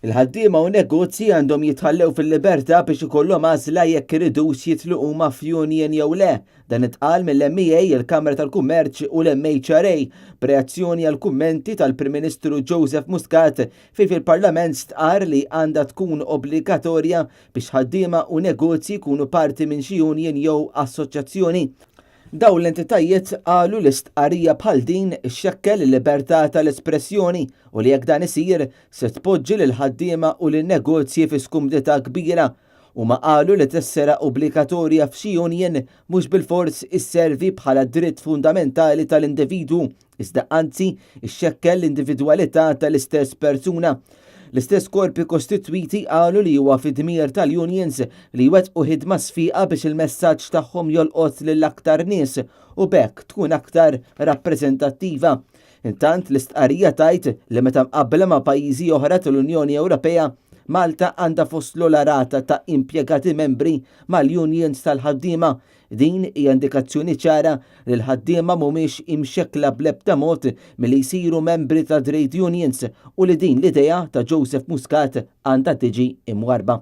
Il-ħaddiema u negozji għandhom jitħallew fil-libertà biex ikollhom għażla jekk iridux jidħlu huma f'union jew le. Dan intqal mill-MEA, il-Kamra tal-Kummerċ u l-MHRA b'reazzjoni għal kummenti tal-Prim Ministru Joseph Muscat fejn fil-Parlament stqarr li għandha tkun obbligatorja biex ħaddiema u negozji jkunu parti minn xi union jew assoċjazzjoni. Dawn l-entitajiet qalu li stqarrija bħal din ixxekkel il-libertà tal-espressjoni u li jekk dan isir se tpoġġi lill-ħaddiema u lin-negozji fi skumdità kbira. Huma qalu li tessera obbligatorja f'xi union mhux bilfors isservi bħala dritt fundamentali tal-individwu iżda anzi xxekkel l-individwalità tal-istess persuna. L-istess korpi kostitwiti qalu li huwa fid-dmir tal-unions li jwettqu ħidma sfiqa biex il-messaġġ tagħhom jolqot lil aktar nies u b'hekk tkun aktar rappreżentattiva. Intant l-istqarrija tgħid li meta mqabbla ma' pajjiżi oħra tal-Unjoni Ewropea, Malta għandha fost l-ogħla rata ta' impjegati membri mal-unions tal-ħaddiema. Din hija indikazzjoni ċara li l-ħaddiema mhumiex imxekkla bl-ebda mod milli jsiru membri ta' trade unions u li din l-idea ta' Joseph Muscat għandha tiġi imwarrba.